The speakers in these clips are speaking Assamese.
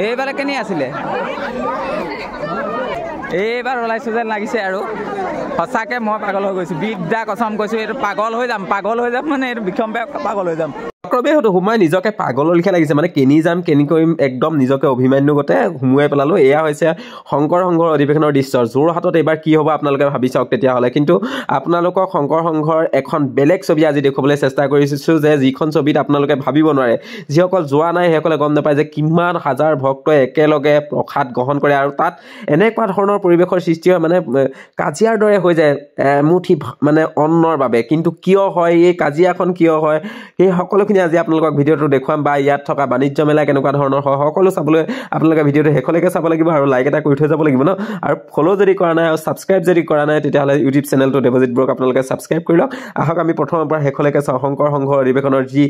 এইবাৰ কেনে আছিলে? এইবাৰ ওলাইছোঁ যেন লাগিছে আৰু সঁচাকৈ মই পাগল হৈ গৈছোঁ, বিদ্যা কচম কৈছোঁ, এইটো পাগল হৈ যাম, পাগল হৈ যাম, মানে এইটো বিষম পাগল হৈ যাম। চক্ৰবেহুটো সোমাই নিজকে পাগলৰ লিখা লাগিছে, মানে কেনি যাম কেনি কৰিম একদম নিজকে অভিমান্যু গতে সোমোৱাই পেলালোঁ। এয়া হৈছে শংকৰ সংঘৰ অধিৱেশনৰ দৃশ্য। যোৰহাটত এইবাৰ কি হ'ব আপোনালোকে ভাবি চাওক তেতিয়াহ'লে। কিন্তু আপোনালোকক শংকৰ সংঘৰ এখন বেলেগ ছবি আজি দেখুৱাবলৈ চেষ্টা কৰিছোঁ, যে যিখন ছবিত আপোনালোকে ভাবিব নোৱাৰে, যিসকল যোৱা নাই সেইসকলে গম নাপায় যে কিমান হাজাৰ ভক্তই একেলগে প্ৰসাদ গ্ৰহণ কৰে আৰু তাত এনেকুৱা ধৰণৰ পৰিৱেশৰ সৃষ্টি হয়, মানে কাজিয়াৰ দৰে হৈ যায় এমুঠি মানে অন্নৰ বাবে। কিন্তু কিয় হয় এই কাজিয়াখন, কিয় হয় সেই সকলোখিনি আজি আপোনালোকক ভিডিঅ'টো দেখুৱাম, বা ইয়াত থকা বাণিজ্য মেলা কেনেকুৱা ধৰণৰ হয় সকলো চাবলৈ আপোনালোকে ভিডিঅ'টো শেষলৈকে চাব লাগিব আৰু লাইক এটা কৰি থৈ যাব লাগিব ন। আৰু ফ'ল' যদি কৰা নাই আৰু ছাবস্ক্ৰাইব যদি কৰা নাই তেতিয়াহ'লে ইউটিউব চেনেলটো দেৱজিত ব্ৰক আপোনালোকে ছাবস্ক্ৰাইব কৰি লওক। আহক আমি প্ৰথমৰ পৰা শেষলৈকে চাওঁ শংকৰ সংঘৰ অধিৱেশনৰ যি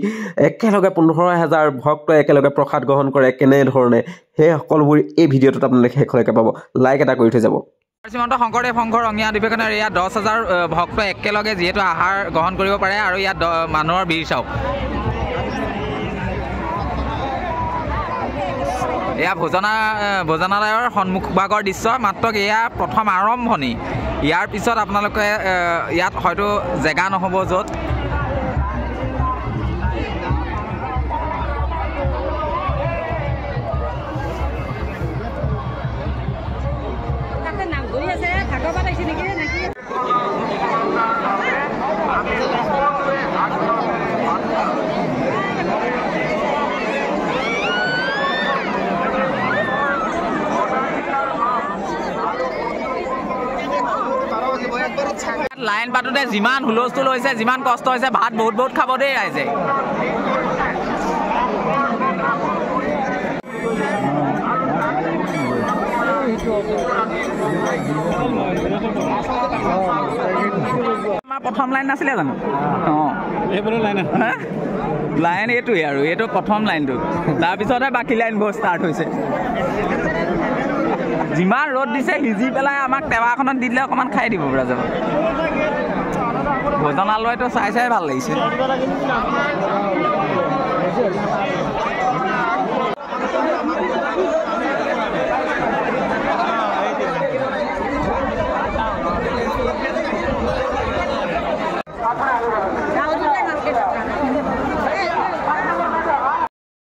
একেলগে 15,000 ভক্তই একেলগে প্ৰসাদ গ্ৰহণ কৰে কেনেধৰণে, সেই সকলোবোৰ এই ভিডিঅ'টোত আপোনালোকে শেষলৈকে পাব। লাইক এটা কৰি থৈ যাব। শ্ৰীমন্ত শংকৰদেৱ সংঘৰ ৰঙিয়া অধিৱেশনৰ ইয়াত 10,000 ভক্ত একেলগে যিহেতু আহাৰ গ্ৰহণ কৰিব পাৰে আৰু ইয়াত মানুহৰ ভিৰ চাওক। এয়া ভোজনালয়ৰ সন্মুখভাগৰ দৃশ্য মাত্ৰ, এয়া প্ৰথম আৰম্ভণি। ইয়াৰ পিছত আপোনালোকে ইয়াত হয়তো জেগা নহ'ব য'ত। লাইন পাতোতে যিমান হুলস্থুল হৈছে, যিমান কষ্ট হৈছে, ভাত বহুত বহুত খাব দেই ৰাইজে। আমাৰ প্ৰথম লাইন নাছিলে জানো? অঁ, লাইন এইটোৱে আৰু, এইটো প্ৰথম লাইনটো, তাৰপিছতহে বাকী লাইনবোৰ ষ্টাৰ্ট হৈছে। যিমান ৰ'দ দিছে সিজি পেলাই আমাক টেৱাখনত দি দিলে অকণমান খাই দিব পৰা যাব। ভোজনালয়টো চাই চাই ভাল লাগিছে।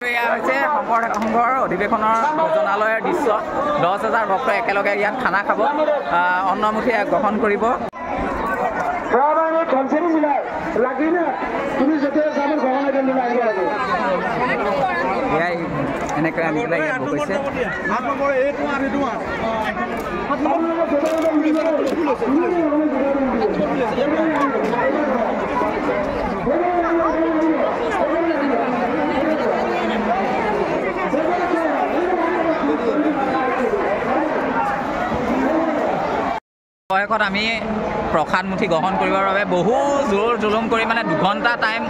এয়া হৈছে শংকৰ সংঘৰ অধিৱেশনৰ ভোজনালয়ৰ দৃশ্য। 10,000 ভক্ত একেলগে ইয়াত খানা খাব, অন্নমুঠি গ্ৰহণ কৰিব। এয়াই এনেকৈ আনি পেলাই ইয়াত বহিছে। অৱশেষত আমি প্ৰসাদ মুঠি গ্ৰহণ কৰিবৰ বাবে বহু জোৰ জুলুম কৰি মানে 2 ঘণ্টা টাইম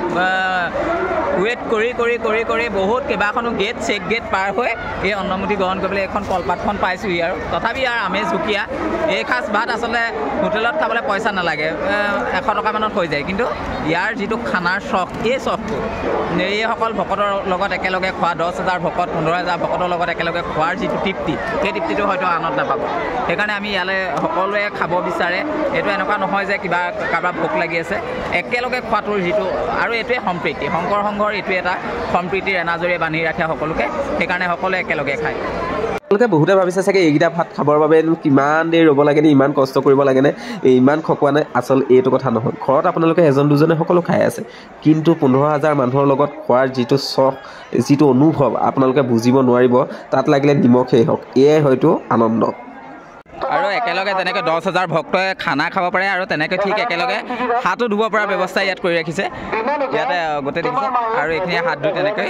ৱেইট কৰি কৰি কৰি কৰি বহুত কেইবাখনো গেট চেক গেট পাৰ হৈ এই অন্নমুঠি গ্ৰহণ কৰিবলৈ এইখন কলপাতখন পাইছোঁহি আৰু। তথাপি ইয়াৰ আমেজ সুকীয়া। এই সাজ ভাত আচলতে হোটেলত খাবলৈ পইচা নালাগে, 100 টকামানত হৈ যায়। কিন্তু ইয়াৰ যিটো খানাৰ চখ, এই চখটো এইসকল ভকতৰ লগত একেলগে খোৱা, 10,000 ভকত 15,000 ভকতৰ লগত একেলগে খোৱাৰ যিটো তৃপ্তি, সেই তৃপ্তিটো হয়তো আনত নাপাব। সেইকাৰণে আমি ইয়ালৈ সকলোৱে খাব বিচাৰে। এইটো এনেকুৱা নহয় যে কিবা কাৰোবাৰ ভোক লাগি আছে, একেলগে খোৱাটোৰ যিটো আৰু এইটোৱে সম্প্ৰীতি, শংকৰ সংঘৰ এইটোৱে এটা সম্প্ৰীতিৰ এনাজৰীয়ে বান্ধি ৰাখে সকলোকে, সেইকাৰণে সকলোৱে একেলগে খায়। আপোনালোকে বহুতে ভাবিছে চাগে এইকেইটা ভাত খাবৰ বাবে কিমান দেৰি ৰ'ব লাগেনে, ইমান কষ্ট কৰিব লাগেনে, ইমান খকোৱা নাই। আচল এইটো কথা নহয়। ঘৰত আপোনালোকে এজন দুজনে সকলো খাই আছে, কিন্তু 15,000 মানুহৰ লগত খোৱাৰ যিটো চখ, যিটো অনুভৱ আপোনালোকে বুজিব নোৱাৰিব। তাত লাগিলে নিমখেই হওক, এয়াই হয়তো আনন্দ। আৰু একেলগে যেনেকৈ 10,000 ভক্তই খানা খাব পাৰে আৰু তেনেকৈ ঠিক একেলগে হাতো ধুব পৰা ব্যৱস্থা ইয়াত কৰি ৰাখিছে। ইয়াতে গোটেই দেখিছে আৰু এইখিনি হাত ধুই তেনেকৈ।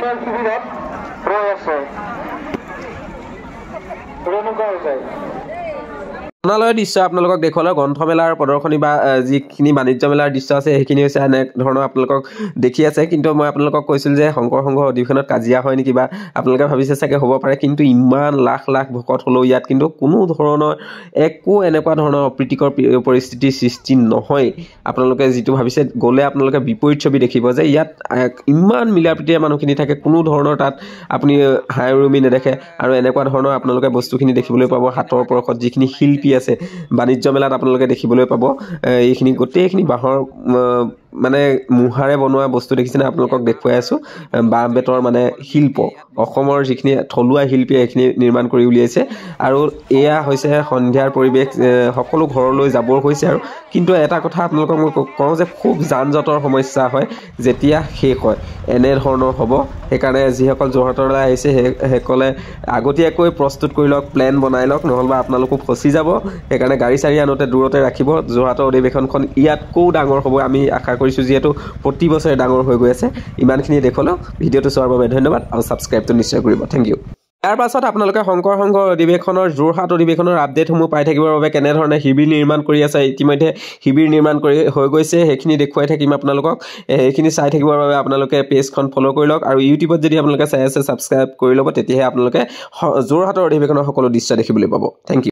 গ্ৰন্থালয়ৰ দৃশ্য আপোনালোকক দেখুৱালে। গ্ৰন্থমেলাৰ প্ৰদৰ্শনী বা যিখিনি বাণিজ্য মেলাৰ দৃশ্য আছে সেইখিনি হৈছে এনেধৰণৰ আপোনালোকক দেখি আছে। কিন্তু মই আপোনালোকক কৈছিলোঁ যে শংকৰ সংঘৰ অধিৱেশনত কাজিয়া হয় নেকি বা আপোনালোকে ভাবিছে চাগে হ'ব পাৰে, কিন্তু ইমান লাখ লাখ ভকত হ'লেও ইয়াত কিন্তু কোনো ধৰণৰ একো এনেকুৱা ধৰণৰ অপ্ৰীতিকৰ পৰিস্থিতিৰ সৃষ্টি নহয়। আপোনালোকে যিটো ভাবিছে গ'লে আপোনালোকে বিপৰীত ছবি দেখিব যে ইয়াত ইমান মিলা প্ৰীতিৰে মানুহখিনি থাকে, কোনো ধৰণৰ তাত আপুনি হাই উৰুমি নেদেখে। আৰু এনেকুৱা ধৰণৰ আপোনালোকে বস্তুখিনি দেখিবলৈ পাব। হাতৰ পৰশত যিখিনি শিল্পী আছে বাণিজ্য মেলাত আপোনালোকে দেখিবলৈ পাব। এইখিনি গোটেইখিনি বাঁহৰ মানে মুঢ়াৰে বনোৱা বস্তু দেখিছেনে, আপোনালোকক দেখুৱাই আছোঁ। বাঁহ বেতৰ মানে শিল্প, অসমৰ যিখিনি থলুৱা শিল্পীয়ে এইখিনি নিৰ্মাণ কৰি উলিয়াইছে। আৰু এয়া হৈছে সন্ধিয়াৰ পৰিৱেশ, সকলো ঘৰলৈ যাবৰ হৈছে। আৰু কিন্তু এটা কথা আপোনালোকক মই কওঁ যে খুব যান জঁটৰ সমস্যা হয় যেতিয়া শেষ হয়, এনেধৰণৰ হ'ব। সেইকাৰণে যিসকল যোৰহাটলৈ আহিছে সেইসকলে আগতীয়াকৈ প্ৰস্তুত কৰি লওক, প্লেন বনাই লওক, নহ'লেবা আপোনালোকো ফচি যাব। সেইকাৰণে গাড়ী চাড়ী আনোতে দূৰতে ৰাখিব। যোৰহাটৰ অধিৱেশনখন ইয়াতকৈও ডাঙৰ হ'ব আমি আশা কৰিছোঁ, যিহেতু প্ৰতি বছৰে ডাঙৰ হৈ গৈ আছে। ইমানখিনি দেখুৱালোঁ। ভিডিঅ'টো চোৱাৰ বাবে ধন্যবাদ আৰু ছাবস্ক্ৰাইবটো নিশ্চয় কৰিব। Thank you. ইয়াৰ পাছত আপোনালোকে শংকৰ সংঘৰ অধিৱেশনৰ যোৰহাট অধিৱেশনৰ আপডেটসমূহ পাই থাকিবৰ বাবে কেনেধৰণে শিবিৰ নিৰ্মাণ কৰি আছে, ইতিমধ্যে শিবিৰ নিৰ্মাণ কৰি হৈ গৈছে, সেইখিনি দেখুৱাই থাকিম আপোনালোকক। সেইখিনি চাই থাকিবৰ বাবে আপোনালোকে পেজখন ফ'ল' কৰি লওক আৰু ইউটিউবত যদি আপোনালোকে চাই আছে ছাবস্ক্ৰাইব কৰি ল'ব, তেতিয়াহে আপোনালোকে যোৰহাটৰ অধিৱেশনৰ সকলো দৃশ্য দেখিবলৈ পাব। Thank you.